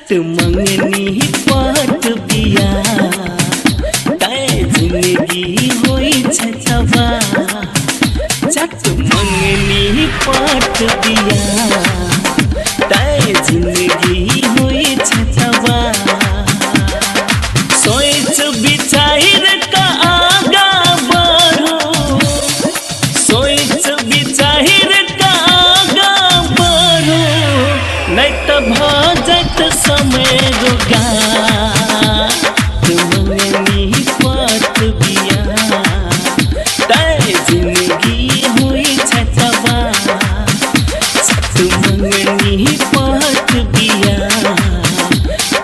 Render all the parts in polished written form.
चट मंगनी पट बिया तैं जिंदगी होइ छै तबाह। चट मंगनी पट बिया तैं जिंदगी होइ छै तबाह। सोच विचार का आगा बढ़ो, सोच विचार का आगा बढ़ो, नहीं तो भऽ जायत समय रोगा। मंगनी पट बिया तैं जिंदगी होइ छै तबाह। चट मंगनी पट बिया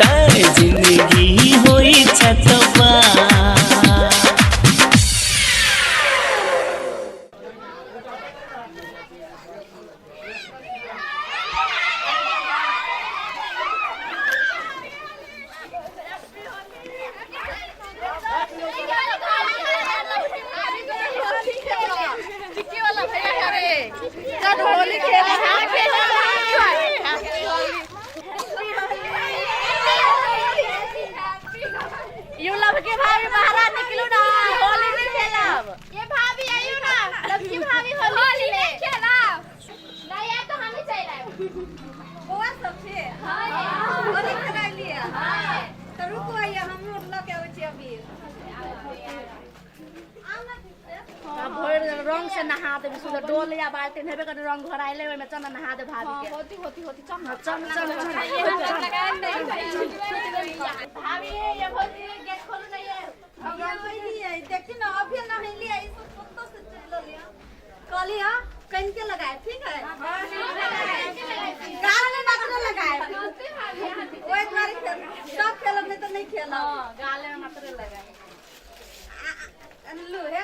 तैं जिंदगी होइ छै तबाह। होली खेले। You love के भाभी, बाहर निकलू ना, होली नहीं खेलब। ये भाभी, आइयो ना लव की भाभी, होली नहीं खेलब। नहीं आए तो हम ही चल आए। बौआ सब छै? होली खेलाइ लिए? तऽ रुकू, हैया हमरो लऽ के अबै छी अबीर। आउ ने ठीक से। भरि दिन रंग से नहा देबी। सुन्दर डोल या बाल्टीन हेबे करे, रंग घोराइले ओहिमे। चल न, नहा दे भाभी के। होती होती होती, चल। हाँ, चल चल चल चल। भाभी, ये भौजी, गेट खोलू ना ये। नहेलियै, देखी ने, अभी नहेलियै। ई सब कतऽ से चलि एलियै? कहली हँ, कनिके लगाए, ठीक है, गाल में मात्र लगाए, ओहि दुआरे खेल सब खेलब, नहीं तऽ नहि खेलब। हाँ, गाले में मात्र लगाए। लू हे,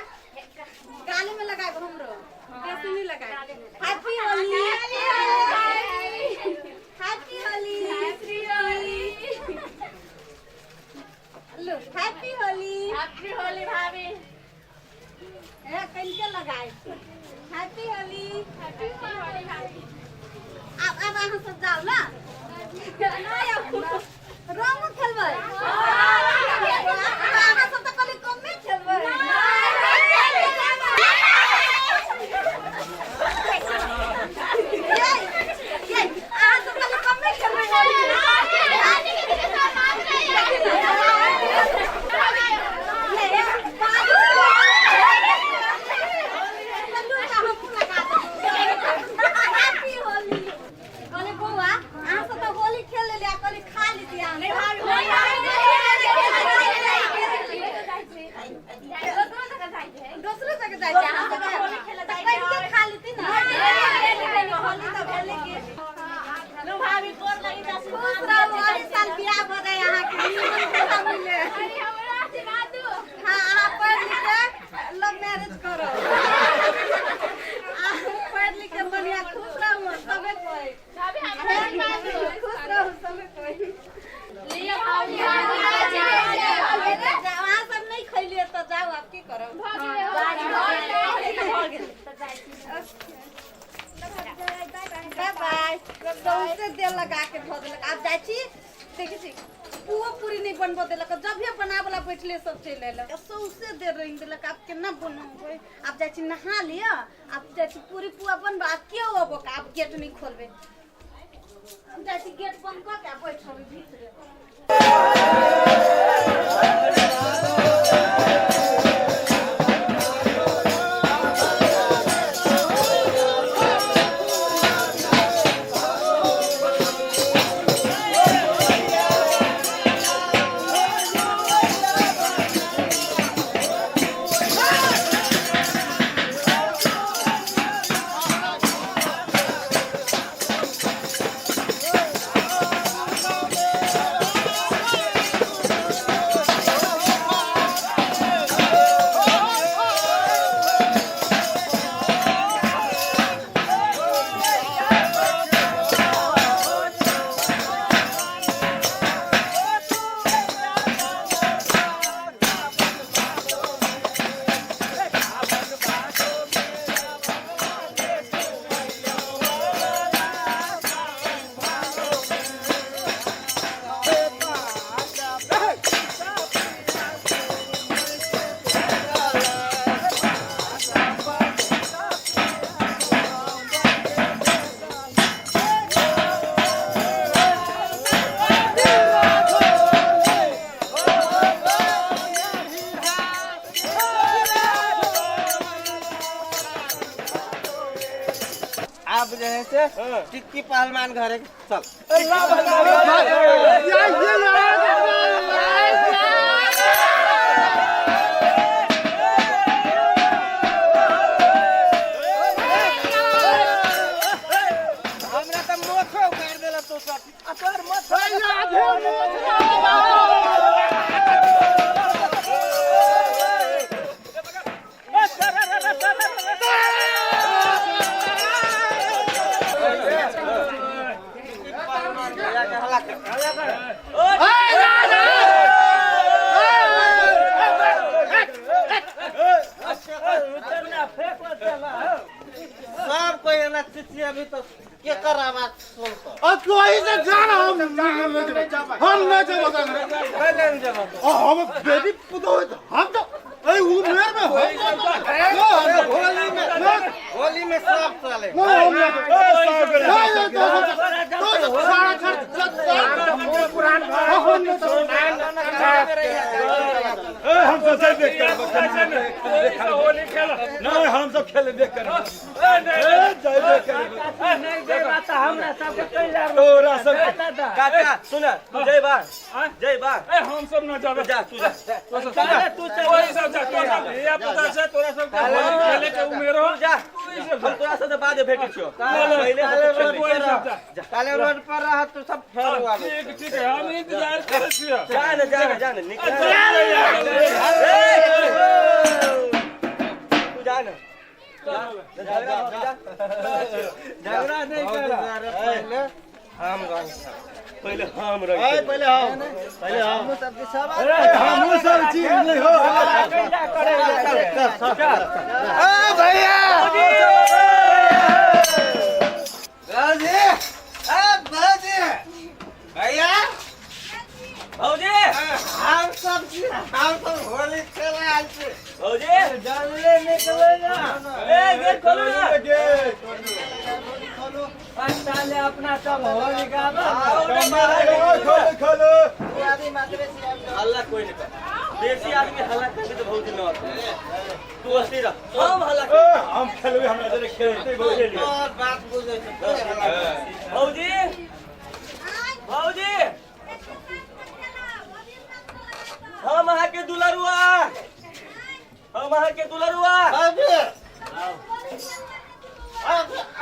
गाले में लगाए, हमरो बेसी नहीं लगाए। हैप्पी होली, हैप्पी होली, लू, हैप्पी होली। हैप्पी होली भाभी। हे, कनिके लगाए। हैप्पी होली। हैप्पी होली भाभी। आब आब अहाँ सब जाउ ने। नहि आउ, रंगो खेलबै अहाँ सब? तऽ कहली कमे खेलबै। ये, ये, अहाँ सब कहली कमे खेलबै होली। ले, बाजू। चलू तऽ हमहूँ लगा देब। हैप्पी होली। कहली बौआ, अहाँ सब तऽ होली खेल लेलियै, कहली खा लीतियै अहाँ सब। दोसरो जगह जाइ छै अहाँ सब, तऽ कहिके खा लीती ने। होली तऽ भेलै कि। लू भाभी, गोर लगी जा। खुश रहू, अही साल बियाह भऽ जाय अहाँके, नीमन दूल्हा मिले। हाँ, अहाँ पढ़ि लिख के लव मैरिज करो। अहाँ पढ़ि लिख के बढ़िया, खुश रहू सबे कोई, खुश रहू सबे कोई। जाउ, अहाँ सब नहि खैलियै तऽ जाउ, आब की करब? Bye bye. सौंसे देह लगा के धऽ देलक। आब जाइ छी, देखै छी, पुओ पूरी नहि बनबऽ देलक। जब भी बनाबऽ बैठले, सब चलि अयलक, सौंसे देह रंगि देलक। आब केना बनबै? आब जाइ छी, नहा लिअ, आब जाइ छी पूरी पुआ बनबऽ। आब केओ अबो, आब गेट नहि खोलबै। हम जाइ छी, गेट बंद कऽ के आ बैठ रहबै भीतरे। जे है से टिक्की पहलवान घरे चल। हमरा त मोछो उखाड़ देला तो सब। आ तोर मोछ सब कोई एना चिचिया अभी तो केकर आवाज सुनतो। अब कोई से जाना हम हम नहीं जाबो हम बेटी पुतो हम तो ए उ मेर में होली में होली में सब चले। हम सब देख कर होली खेल नहीं हम सब खेले देख कर नहीं नहीं हमरा सबके कैला तोरा सब काका सुन जय बा जय बा। ए हम सब न जाबे, जा तू जा तू चल तोरी सब जा, तोरा सब धिया पुता छै, तोरा सब के होली खेले के उमेर हो जा, तू ई सब हम तोरा से बाद भेटै छियो। पहिले रोड तू ई सब जा। काले रोड पर रह तू सब फेर आबे। ठीक ठीक है, हम इंतजार करै छियो। जा न जा न जा न निकल तू जा न झगड़ा नहीं कर। हम रंग पहले हम रंग पहले हम पहले हम हमू सब चीज नहीं हो। ए भैया भौजी ए भौजी भैया भौजी हम सब छी, हम सब होली खेले आयल छी। भौजी जानले निकले ना ए गेट खोलू ना। गेट खोलो साले अपना सब होली गाबो। खोलो खोलो हल्ला कोई नहीं कर, देसी आदमी हल्ला करे तो बहुत दिन तू हंसी रह हम हल्ला हम खेलबे हमरा जरे खेलते बहुत और बात बुझै छै। भौजी भौजी हम अहाँ के दुलरुआ, हम अहाँ के दुलरुआ। भौजी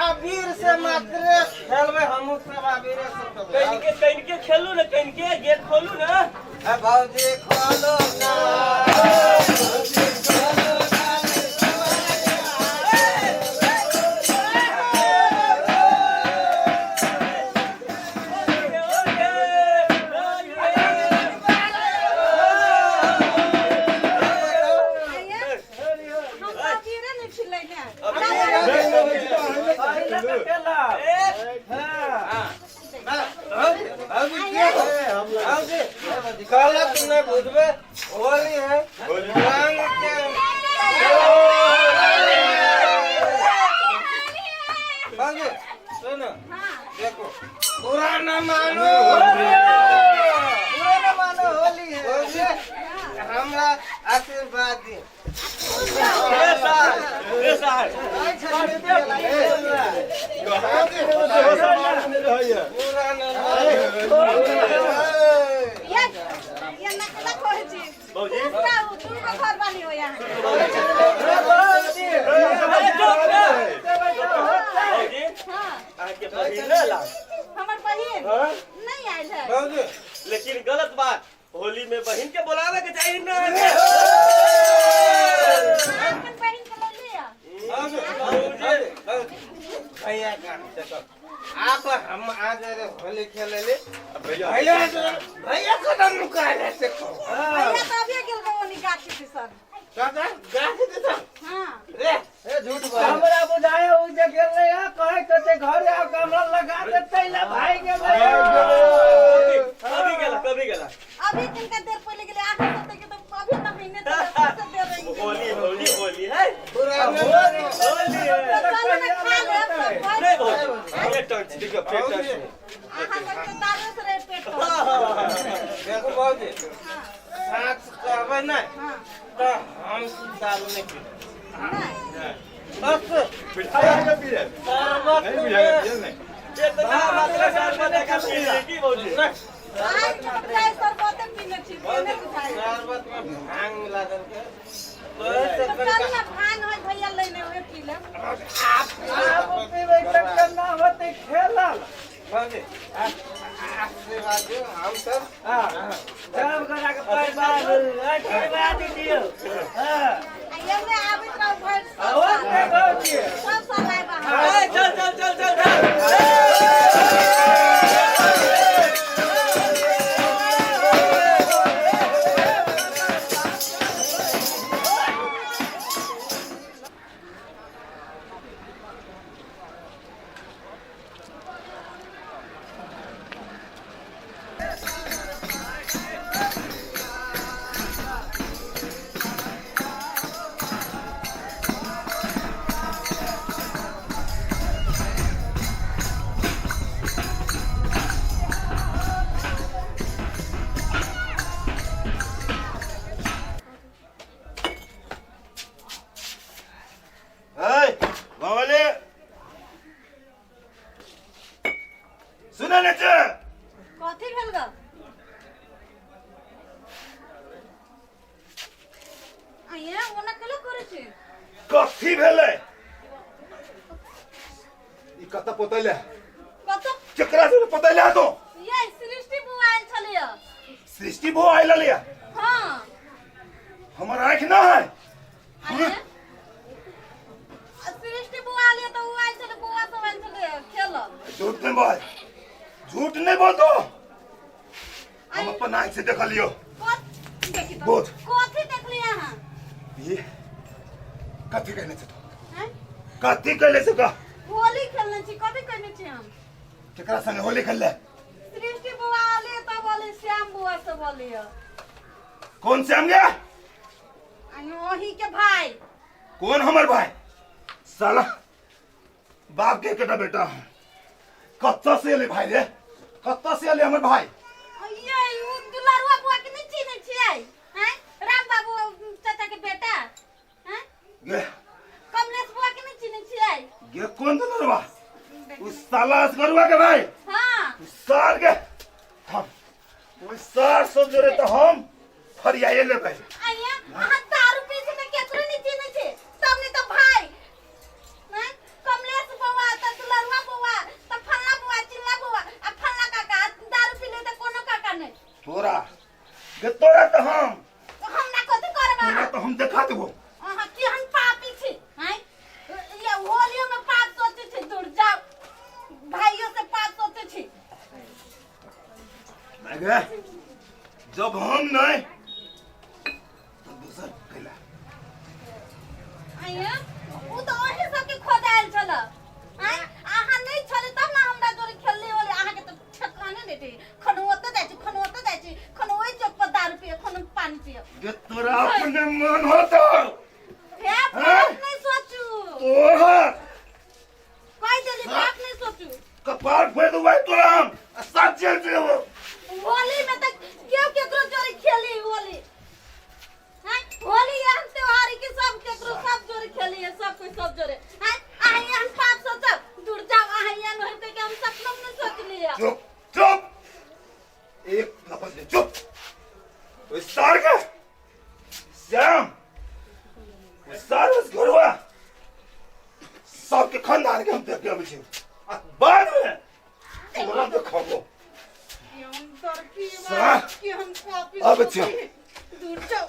अबीर से मात्र खेलबे हमहू सब अबीरे से कनिके कनिके खेलू ना, कनिके गेट खोलू ना। भौजी खोलो ना, भौजी खोलो ना। हम अबीरे नहीं खिलै ने। गलत नहीं बुझबे, होली है रंग के। भौजी सुनो देखो बुरा न मानो, बुरा न मानो, होली है। भौजी हमरा आशीर्वाद दी। बुरा न मानो। ये नकला कहै छी। भौजी तू का घर वाली हो यहाँ। भौजी अहाँके बहिन नहि ला? हमर बहिन नहीं आयल है। भौजी लेकिन गलत बात, होली में बहिन के बुलावे के चाहिए ना। अपन बहिन के ले लिया। भैया का आप हम आज होली खेले ले भैया भैया को ना नुकाले से को भैया तो अभी गेल रहो नी गाछी दिसन। दादा गाछी दिसन। हां रे ए झूठ बोल। हमरा बुझाए उ जे गेल रहे कहे तो ते घर आ कमरा लगा देते ला भाई के कभी गेला कभी गेला अभी किनका देर पहले गेले आके सोते के तो अभी ना महीने तो से दे रही होली होली होली है होली होली है। चलो ना खा ले सब नहीं भौजी पेट टंच ठीक है पेट टंच आहा के दारू से रे पेट देखो भौजी साँच कहबै ना तो हम दारू नहीं पीबै। नहीं बस शरबत में इतना मात्रा शरबत का पी ले की भौजी आज चाय शरबते पीने छी से नहि बुझाइ शरबत में भांग मिला देलकै तोरे तो से चल ना भांग है भैया लेने हुए पी लेब। आब पीबै तऽ केना होतै खेलल भौजी आशीर्वाद दियौ हम सब सब गोटा के परिवार आशीर्वाद दियौ। हाँ आ एने आबैत रहू भरि सब ओके साल। भौजी। सब साल आयब अहाँ। ए, चल चल चल चल चल। बावले सुने ने छे कथी भेल ग? आइए ओना केला करै छी? कथी भेलै ई कत पोतैले? कत केकरा से पोतैले तो? ये सृष्टि बुआ आयल छलिय। सृष्टि बुआ आयल छलिय? हाँ। हमर आँखि ना है। अरे सृष्टि बुआ आयल तऽ उ आयल छलै, बुआ सब आयल छलै खेलऽ। झूठ नहीं बोल, झूठ नहीं बोल तो हम अपन आँखि से देखलियो। देखी तऽ। बोल। कथी देखली अहाँ? ये कथी कहने छे तू? हैं? कथी कहले छे का? होली खेलने छी, कथी कहने छी हम? केकरा संगे होली खेलले? सृष्टि बुआ आले तब बोले श्याम बुआ से बोलियो। कौन श्याम गया? ओही के भाई। कौन हमर भाई? साला बाप के कटा बेटा कत्ता से अले भाई रे, कत्ता से अले हमर भाई? ये उ दुलारुआ बुआ के नहीं चिन्है छियै? हैं? राम बाबू चाचा के बेटा? हैं? गे कमलेश बुआ के नहीं चिन्है छियै? गे कौन दुलारुआ? उस साला असगरुआ के भाई? हाँ। उस सार के हम उस सार सब जोरे तो हम फरियाए लेबै। आइया अहाँ दारू पी छी तऽ केकरो नहीं चिन्है छी, सब नहीं तऽ भाई। हैं? कमलेश बौआ तऽ दुलारुआ बौआ तऽ फल्ला बौआ चिल्ला बौआ आ फल्ला काका दारू पी ले तऽ कोनो काका नहीं। तोरा गे तोरा तऽ हम हमरा कथी करब तोरा अहाँ? तऽ हम देखा देबो। अहाँ केहन पापी छी? हैं? ये होलियो में पाप सोचै छी, दूर जाओ भाइयों से पाप सोचै छी। गे जब हम नहीं तो दूसर कैला। आइया उ तऽ ओही सबके खोदायल छल। आँय अहाँ नहि छलै तब ने हमरा जोरे खेलले होले। अहाँके तऽ ठेकाने नहि छै, खनो ओतऽ जाइ छी खनो ओतऽ जाइ छी, खनो ओहि चौक पर दारू पिय खनो पानी पिय। गे तोरा अपने मन होतो। हे पाप नहि सोचू। तोरा कहि देली पाप नहि सोचू। कपार फोड़ देबै तोरा हम आ साथ जेल जेबो। होली में तऽ केओ केकरो जोरे खेली होली। हैं? होली एहन त्योहार है कि सब केकरो सब जोरे खेली है, सब कोई सब जोरे। हैं? अहाँ एहन पाप सोचब, दूर जाओ, अहाँ एहन होइते कि हम सपनो में नहि सोचलियै। चुप चुप एक लपस ले चुप। उस सार के श्याम उस सार उस घरवा सबके खानदान के हम देख के अबै छी आ बाद में तोरा देखबो। केहन पापी आबै छी हम। दूर जाओ।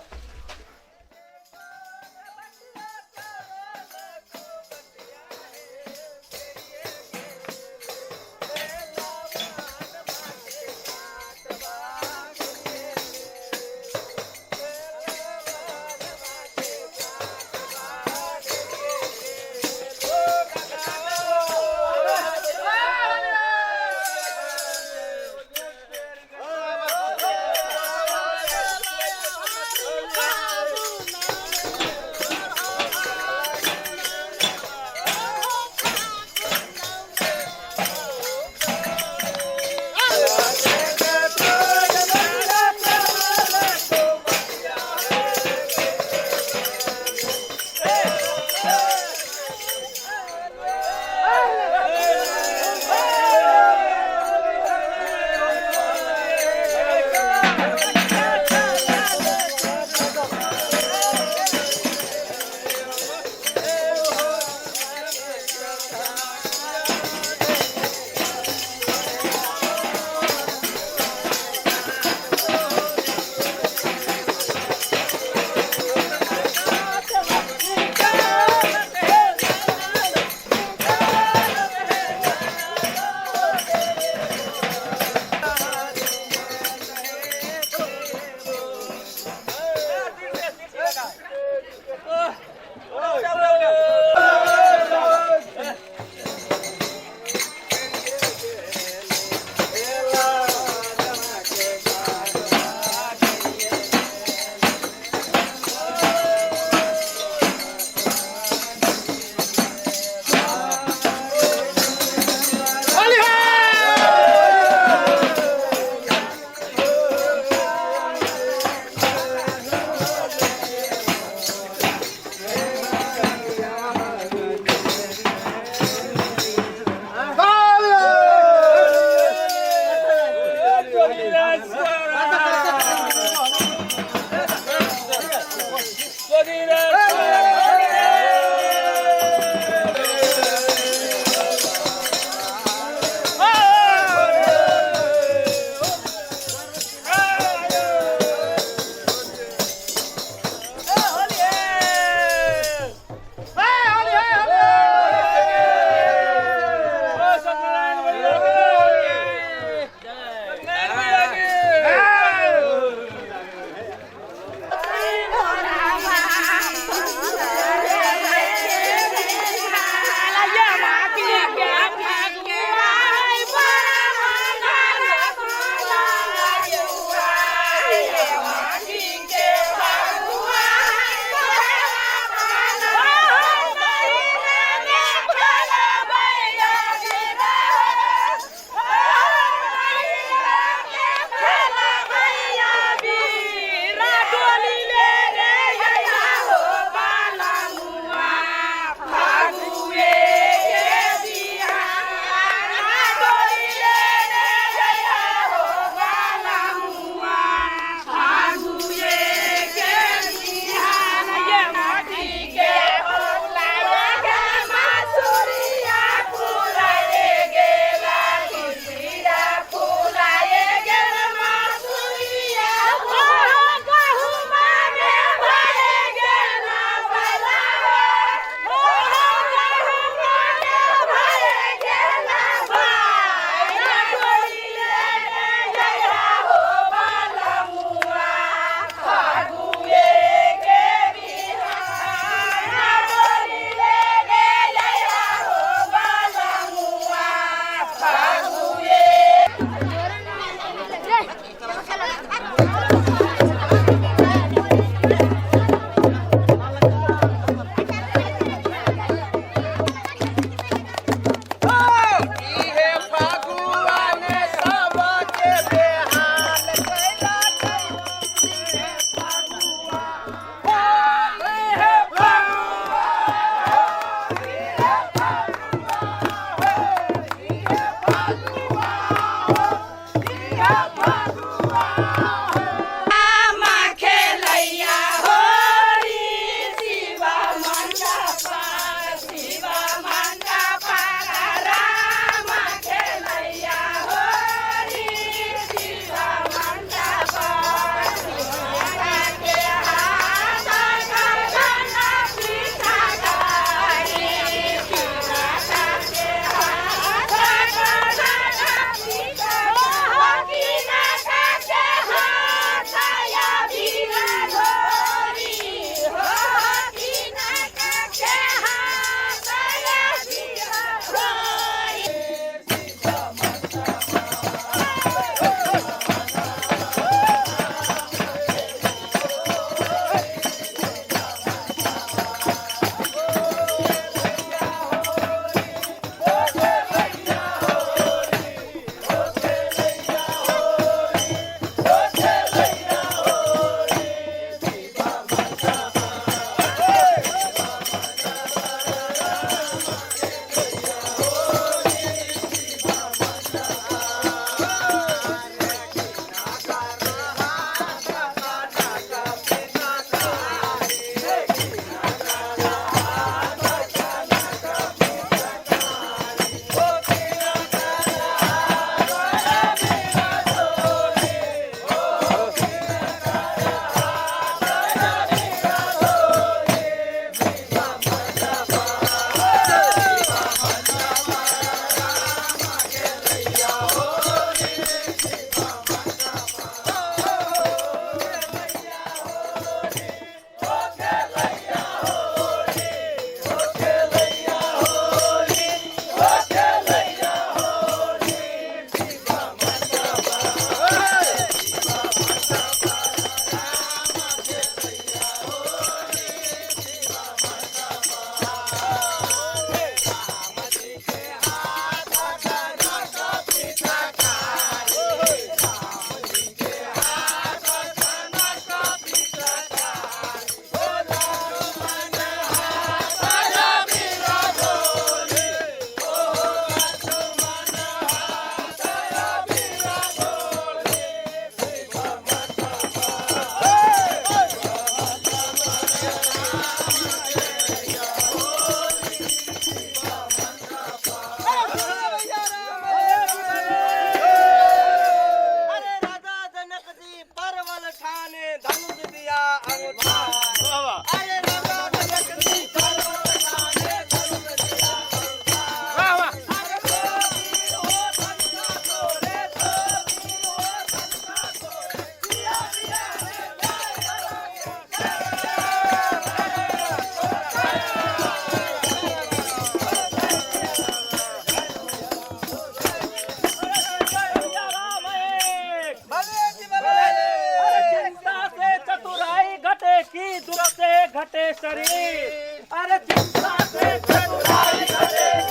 अरे चिंता से चतुराई घटेगी।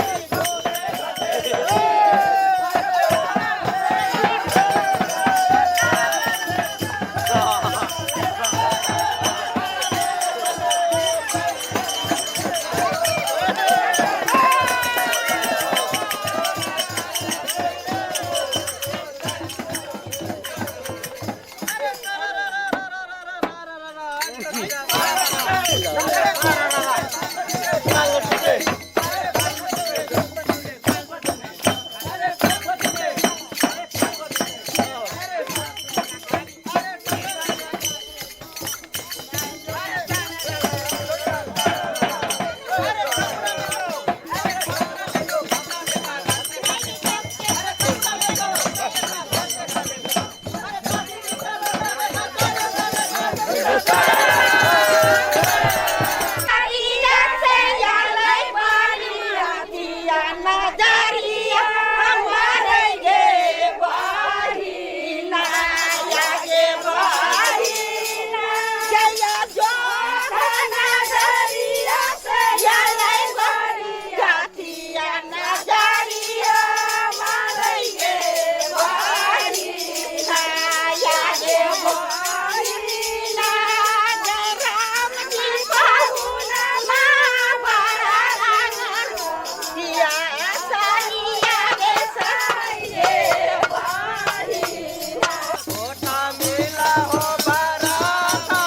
ओटा मेला हो बराता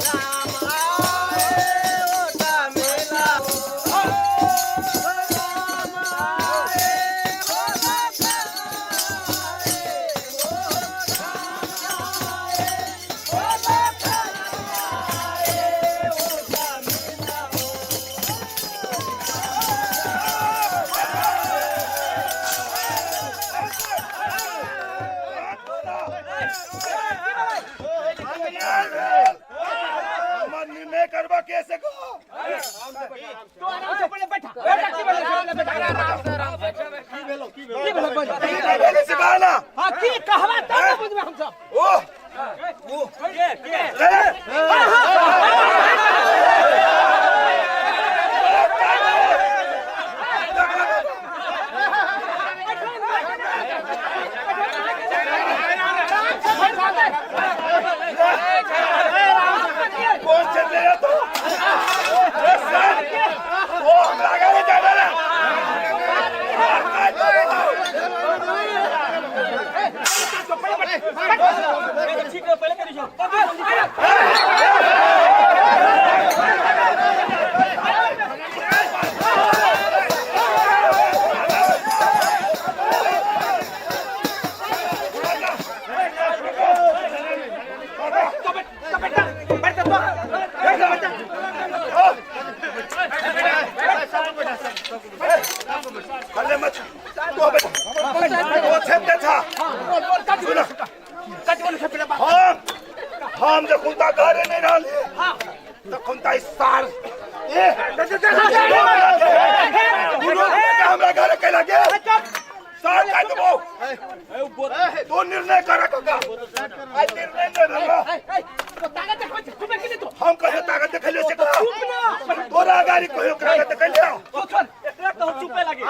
राम आए ओटा मेला हो राम आए ओटा आए ओ राम आए ओटा आए ओटा मेला हो। हमर निर्णय करबा कैसे को पहले से कहा ना। हां की कहवा तब न बुझबे हम सब। ओ के कौन चल रहा तो ए सर ओ हमरा गाड़ी जाबे ना। ठीक है, पहले कर दीजिए। हल्ले मत तो बेटा तो छेद था सुनो। हम जब कुंता घरे नहीं रहली तो कुंता इस साल ए दुनो के हमरा घरे के लगे साल का देबो तो निर्णय कर काका आज निर्णय नहीं रहला। हम कहे ताकत देखलियो से कहा तोरा गाड़ी कहियो ताकत देखलियो। एकरा तो चुपे लागे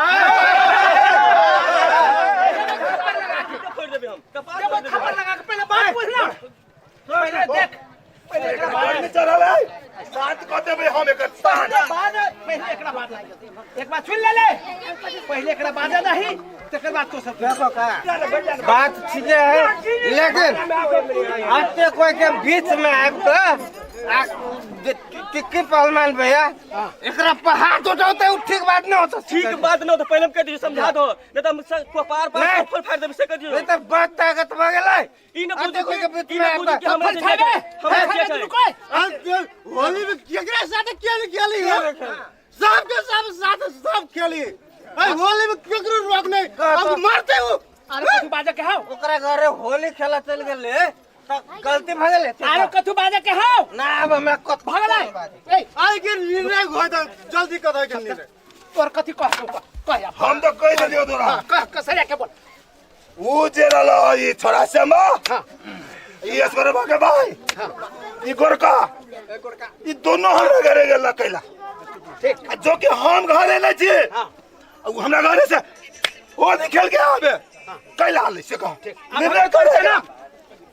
फोड़ देबे हम कपार फोड़ देबे। थप्पड़ लगा के पहले बात पूछ ना, पहले देख। एकर बात में चढ़ल है साथ कह देबे हम एकर साथ बाद पहले एकरा बात एक बात सुन ले ले पहले एकरा बाजा नहीं तकर बाद तो सब देखो का बात ठीक है, लेकिन आते कोई के बीच में आब के टिक्की पहलवान भैया एकरा पर हाथ उठाते उ ठीक बात नहीं होता। ठीक बात न हो तो पहले हम कह दीजिए, समझा दो, नहीं तो हम कपार पर नहीं। थप्पड़ फाड़ देबे से कह दियो। नहीं तो बात ताकत भऽ गेलै। ई न आते बुझू कोई के बीच ई में न आब बुझू कि हमरा से थप्पड़ हमरा खाबे से दुनू कोई। होली में केकरा साथे खेल खेली हो? सबके सब साथ सब खेली। अरे होली में केकरो रोक नहीं, अब मारते हो। अरे कथू बाजा के हाउ ओकरा घरे होली खेला चल गेलै त गलती भऽ गेलै। आरो कथू बाजा के हाउ ना अब हमरा कत भऽ गेलै। ए आइ के निर्णय हो त जल्दी करै के निर्णय। तोर कथी कह कह कह हम तो कह देलियो तोरा। कह कह सरिया के बोल। ऊ जे रहलो ई छोड़ा श्यामा ई ईश्वर के भाई ई गोरका ई दोनों हमरा घरे गेला कैला। ठीक। आ जो कि हम घरे नहीं छी। हाँ। आ उ हमरा घरे से होली खेल के आबे कैला आले से कह। निर्णय कर करे ना।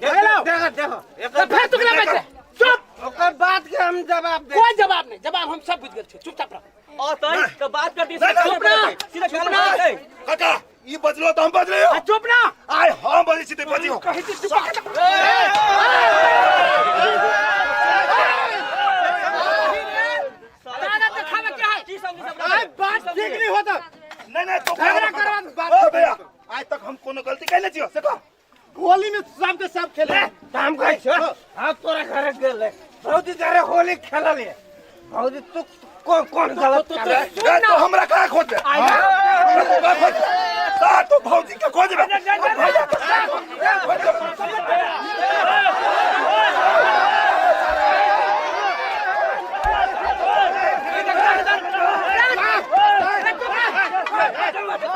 देखो देखो, तो फेर तू केना बजले? चुप। ओकर बात के हम जवाब दे। कोई जवाब नहीं, जवाब हम सब बुझ गेल छी, चुपचाप रह। और तई तो बात कर दी। नहीं, नहीं, चुप ना। सीधा चुप गाल ना। मार दे। काका ई बजलो तो हम बजले आ, चुप ना। आय हम बजै छी ते बजियो। कहै छी चुप। ताना देखावे के है। की समझी सब? आय बात ठीक नहीं होता। नहीं नहीं, तो झगड़ा करवा बात। ओ भैया, आज तक हम कोनो गलती कैले छियो से कह। होली में सबके सब खेले। तऽ हम कहै छियो, हम तोरा घरे गेलै, भौजी घरे होली खेललियै, भौजी तू कोन कोन गलत करले? ए, तो हमरा कहाँ खोजबे? हमरा तो कहाँ खोजबे? ता तो भौजी के खोजबे, भैया के खोजबे।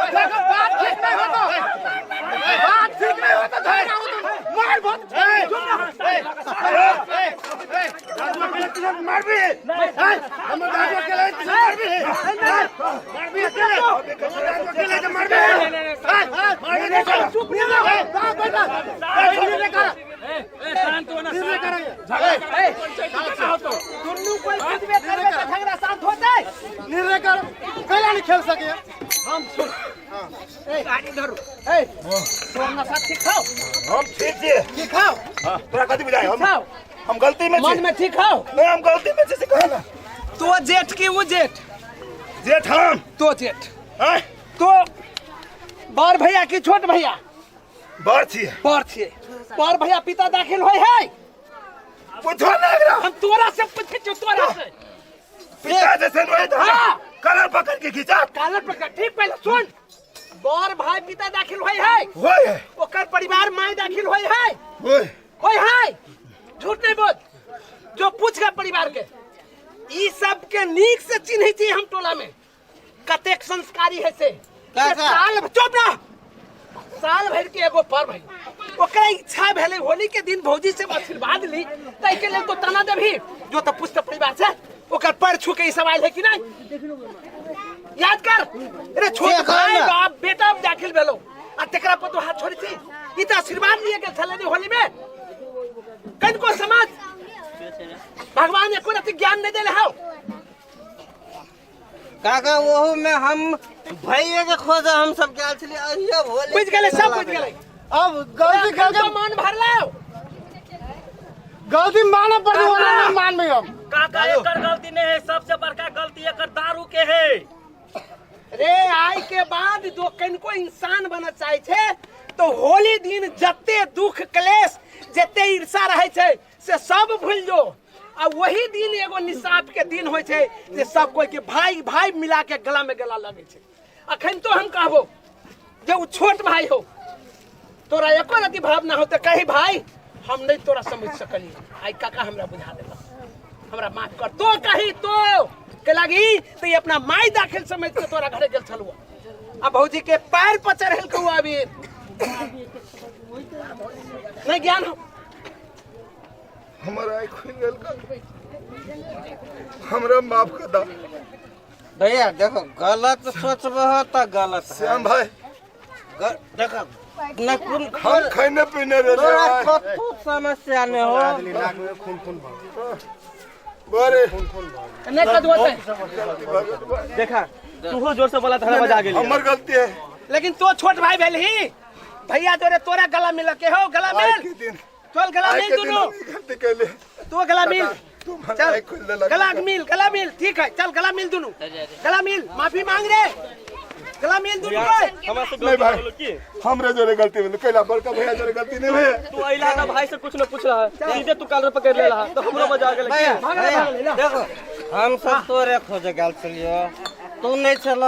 देखो बात ठीक नहीं होता, बात ठीक नहीं होता, झगड़ा होता, मार बहुत। चुप ना। मारबी हमर दादू अकेले मारबी, मारबी अकेले, हमर दादू अकेले के मारबी, मारबी नहीं कर। चुप ना बेटा, निर्णय कर, शांत हो ना। निर्णय कर। दुनू कोई बुझबे करबे तऽ झगड़ा शांत होतै। निर्णय कर, कैला नहीं खेल सके? हम सुन, ए गाड़ी धरू, ए तोर नशा ठीक हौ? हम ठीक छी। ठीक हौ? हां, तोरा कथी बुझाय? हम ठीक हौ? हम गलती में छी। मन में ठीक हौ? नहीं, हम गलती में छी से कह ना। तो जेठ की वो जेठ? जेठ हम। तो जेठ। हैं? तो बड़ भैया की छोट भैया? बड़ छी। बड़ छी। बड़ भैया पिता दाखिल होय है? पूछो ना एकरा। हम तोरा से पूछै छियौ, तोरा से। पिता जैसे होय त हाँ। कलर पकड़ के खींचा। कालर पकड़, ठीक। पहले सुन, बड़ भाई पिता दाखिल होय है? होय है। ओकर परिवार माय दाखिल होय है? होय। होय है। झूठ नहीं बोल, जो पूछ गा परिवार के, ई सब के नीक से चिन्है छी हम टोला में कतेक संस्कारी है से। काका। साल चुप ना, साल भर के एगो पर्व है, ओकरा इच्छा भेलै होली के दिन भौजी से आशीर्वाद ली, ताहि के लेल तो ताना देबही? जो तो पूछ परिवार से, ओकर पर छू के ई सब आयल है कि नहीं, याद कर रे। छोट देखो भाई ना। बाप बेटा दाखिल भेलो आ तेकरा पर तो हाथ छोड़ी छी? ई त आशीर्वाद लिए गेल छलै ने होली में। कनको समाज भगवान एको रति ज्ञान नहीं देले हौ। काका, ओहू में हम भैया के खोज हम सब गेल छलियै अहियो होली। बुझ गेलै, सब बुझ गेलै। अब गलती कल कर तो मन भरलाओ। गलती मानऽ पड़तै, ओना नहीं मानबै हम। काका, एकर गलती नहीं है, सबसे बड़का गलती एकर दारू के है। रे, आई के बाद जो कनको इंसान बनऽ चाहे छै तो होली दिन जते दुख क्लेश जते ईर्षा रहे छै से सब भूल जो, आ वही दिन एगो निसाफ के दिन होइ छै जे सब कोई के भाई भाई मिला के गला में गला लगे छै। अखन तो हम कहबो जे उ छोट भाई हो, तोरा एको रति भावना हो तो कही भाई हम नहीं तोरा समझ सकली, आई काका हमरा बुझा देलक, हमरा माफ कर। तो कही तो के लागी तो ये अपना माई दाखिल समझ के तोरा घरे गेल छलुआ, आ भौजी के पैर पर चढ़ेल को अभी नहीं ज्ञान हो। हमर आँख खुलि गेल, हमरा माफ कर दा। भैया देखो, गलत सोचबह तऽ गलत है। श्याम भाई, देखो न कुन हम खैने पीने रहे। तोरा कतहु समस्या नहीं हो। नाक में खून खून भऽ बरे नहीं कदुआ गलती भऽ गेल भाई। देखा, तू जोर से बोला था, आवाज आ गेली। हमर गलती है। लेकिन तो छोट भाई भेल ही भैया जोरे तोरा गला मिल के हो, गला आज मिल के दिन, चल गला आज मिल के दिन दुनू हम ई गलती कैले। तो गला मिल। तू हमरा चल आँख खोलि देलक। गला मिल, गला मिल, ठीक है, चल गला मिल, दुनू गला मिल, माफी मांग रे, गला मिल दुनू के। हमरा से नहीं गलती भाई। बोलो की हमरे जोरे गलती भेल कैला, बड़का भैया जोरे गलती नहीं भेल। तू अइला ना भाई से कुछ न पूछ रहा है, सीधे तू कालर पकड़ ले रहा तो हमरो मजा आ गेल। भैया भाग रे, भैया, भाग रे, ला। देखो हम सब तोरे खोजे गेल छलियो, तू नहीं छल।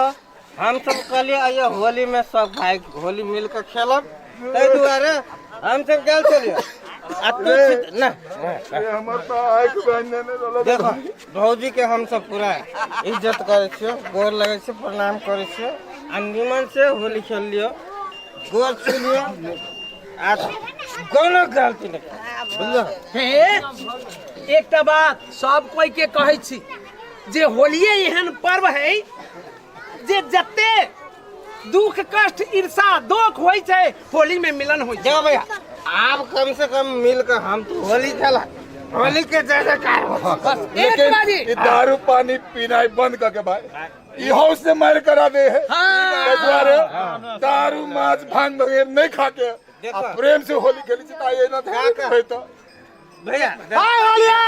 हम सब कहलिए अइयो होली में सब भाई होली मिल के खेलब, ताहि दुआरे हम सब गेल छलियो आ तू ना। ये हमर तो आँख बंद नहीं रहल। देखो भौजी के हम सब पूरा इज्जत करै छियो, गोर लगै छियो, प्रणाम करै छियो, आ निमन से होली खेल लियो, गोर छू लियो, आ कोनो गलती नहीं, बुझलो? हे, एकटा बात सब कोई के कहै छी, जे होलिये एहन पर्व है जे जते दुख कष्ट ईर्षा दोख होइ छै होली में मिलन होइ छै। भैया आप कम से कम मिल कर हम तो होली खेला, होली के जय जयकार हो। बस एक लेकिन बाजी ये दारू पानी पीना बंद करके भाई इहो से मार करा दे है। दुआरे दारू माछ भांग वगैरह नहीं खा के आ प्रेम से होली खेली छी ये ना थे तो भैया हाय होलिया।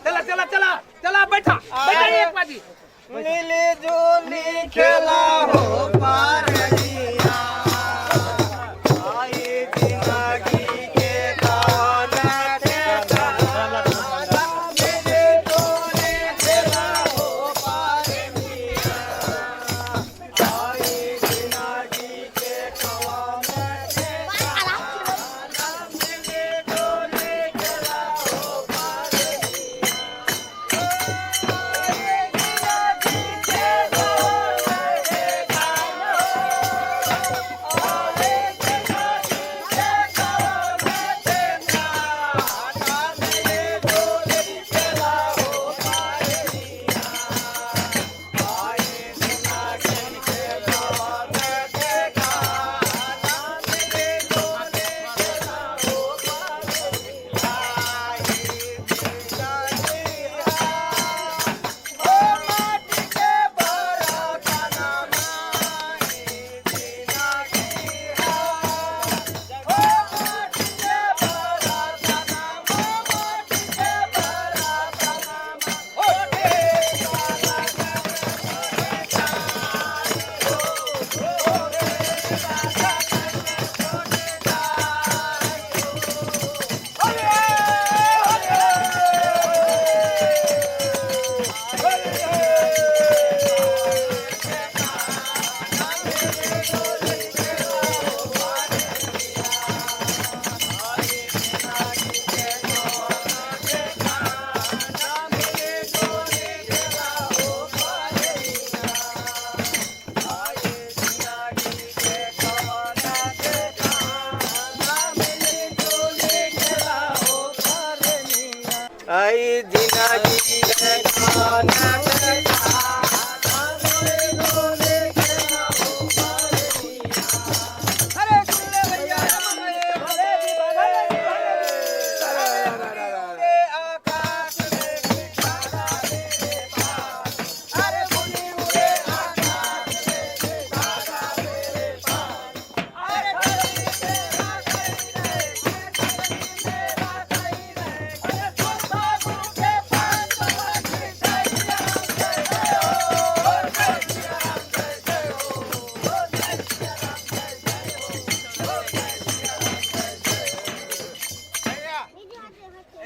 चला चला चला चला बैठा बैठा एक बाजी। मिली जुली खेला हो पारनिया आई जिंदगी के गाना ठेकाना, मिली जुली खेला हो पारनिया आई जिंदगी के गाना ठेकाना, मिली जुली खेला हो पारनिया आई जिंदगी के गाना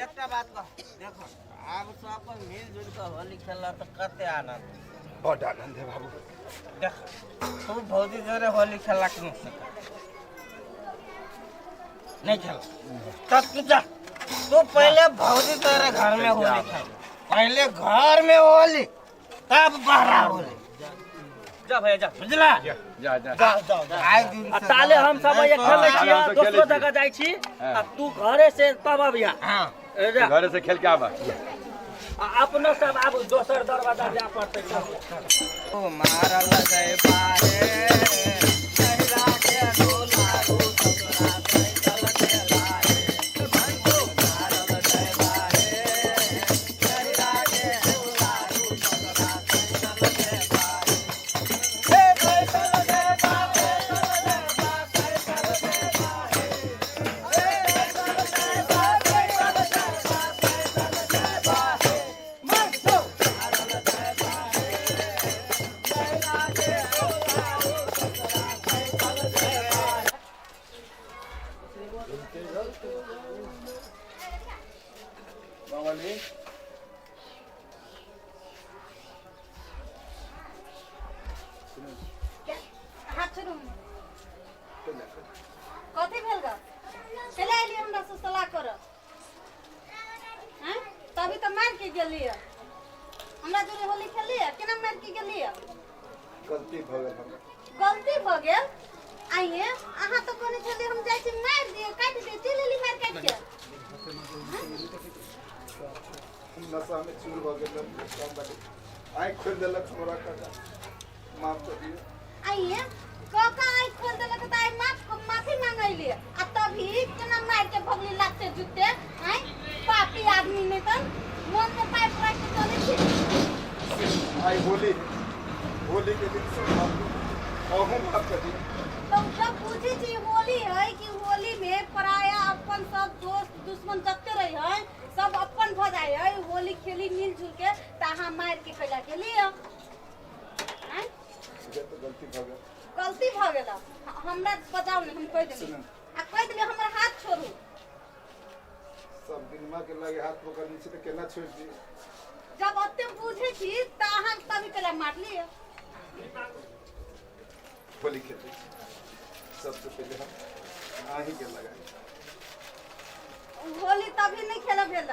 एकटा बात कह, देखो आब सब कोई मिलजुल के होली खेलला तो कते आनंद, बड आनंद है बाबू। देख तू भौजी जोरे होली खेलला कि नहीं खेला? नहीं खेला तब तू जा, तू पहले भौजी तेरे घर में होली खेल, पहले घर में होली तब बाहर होली। जा भैया जा, बुझला? जा जा जा जा। आइ दिन आ से ताले हम सब ये खेलै छी, आराम से दोसरो खेलै छी। जगह जाइ छी आ तू घरे से तब अबिया। हाँ जा। घरे से खेल के आबा। आ अपनो सब आब दोसर दरवाजा जा पड़तै। ओ मारल गए बारे नहिरा के डोलारू ससुरा सैतल के लारे, भंटो मारल गए बारे नहिरा के डोलारू ससुरा सैतल के लारे, हे सैतल के बारे सैतल के बारे, हे सैतल के बारे सैतल के बारे, मंटो मारल गए बारे नहिरा के डोलारू ससुरा सैतल के लारे। बाबाली हाथ छोड़ू। कथी भेल ग? चले अयली हमरा से सलाह कर, हैं? तभी तो मार के गेलियै, हमरा जोरे होली खेललियै, केना मार के गेलियै? गलती भऽ गेल हमरा। गलती भऽ गेल? आइए अहाँ तो कहने छलियै हम जाइ छी मारि दिअ काटि दिअ चलि एली मारि काटि के। हम नशा में चूर भऽ गेल रहली, आँखि खोलि देलक हमरा काका, माफ कऽ दियौ। आइए काका आँखि खोलि देलक तऽ आइ माफ माफी मांगैली आ तभी केना मारि के भगली लाते जुत्ते। आँय पापी आदमी नहि तऽ मन में पाइप राखि के चलै छी। आइ होली है, होली के दिन सब माफ कऽ दियौ, अहूँ माफ कऽ दियौ। तब जब बुझै छी होली है कि होली में पराया अपन सब दोस्त दुश्मन जते रही है सब अपन भऽ जाइ है, होली खेली मिलजुल के, तऽ अहाँ मारि के कैला गेली? आँय तऽ गलती भऽ गेल, गलती भऽ गेल। हमरा बजाउ ने, हम कहि देली आ कहि देली हमर हाथ छोड़ू। सब दिनमा के लगे हाथ पकड़ने छी तऽ केना छोड़ि दियै? जब ओते बुझै छी तऽ अहाँ तभी कैला मारली? होली खेलै छी, सबसे पहिले हम अहीं के लगाई। होली तभी नहीं खेलब भेल,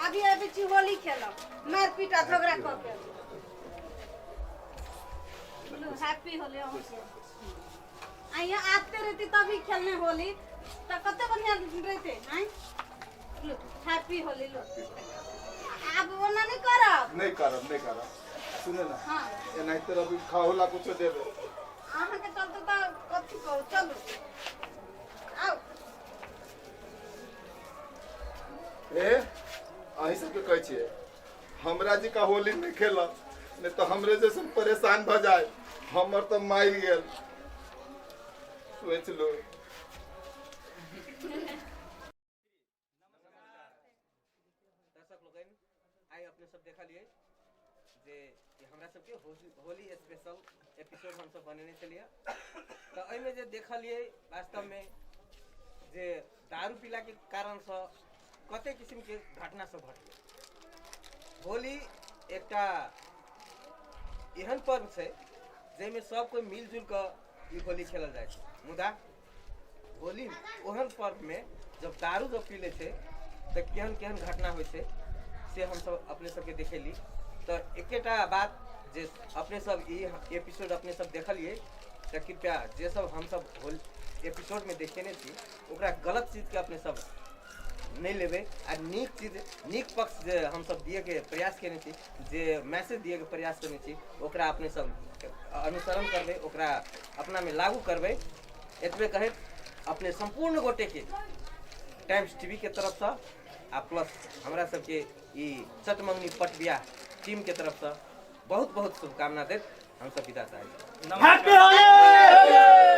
अभी अभी छी होली खेलब मारि पीट आ झगड़ा कऽ के। हैप्पी होली अहूँके। आइए आते रहती तभी खेलने होली तऽ कते बढ़िया रहते। आँय लो हैप्पी होली। लो आब ओना नहीं करब? नहीं करब, नहीं करब। सुने ना। हाँ। एनाहिते रवि खाहो ला कुछो देबे। अहाँके चलते तऽ कथी कहू। चलू आउ। ए अहीं सबके कहै छियै, हमरा जी का होली नहीं खेलब, नहीं तो हमरे जैसन परेशान भऽ जाए। हमर तऽ मारि गेल, सोच लो। दर्शक लोकनि, आइ अपने सब देखलियै जे ई हमरा सबके होली स्पेशल एपिसोड हमसब बनेने छलियै, तऽ एहिमे जे देखलियै वास्तवमे जे दारू पीलाके कारणसँ कते किसिमके घटना सब घटलै। होली एकटा एहन पर्व छै जाहिमे सब कोइ मिलजुल कऽ ई होली खेलल जाइ छै, मुदा होली ओहन पर्वमे जब दारू जब पी लै छै तऽ केहन केहन घटना होइ छै से हमसब अपने सबके देखेली। तऽ एकेटा बात जे अपने सब ई एपिसोड अपने सब देखलियै तऽ कृपया जे सब हमसब होल एपिसोडमे देखेने छी ओकरा गलत चीजके अपने सब नहि लेबै आ नीक चीज नीक पक्ष जे हमसब दिएके प्रयास केने छी, जे मैसेज दिएके प्रयास केने छी, ओकरा अपने सब अनुसरण करबै, ओकरा अपनामे लागू करबै। एतबे कहैत अपने सम्पूर्ण गोटेके टाइम्स टीवी के तरफसँ आ प्लस हमरा सबके ई चटमंगनी पट बियाह टीम के तरफसँ बहुत बहुत शुभकामना दैत हमसब विदा चाहै छी। हैप्पी होली।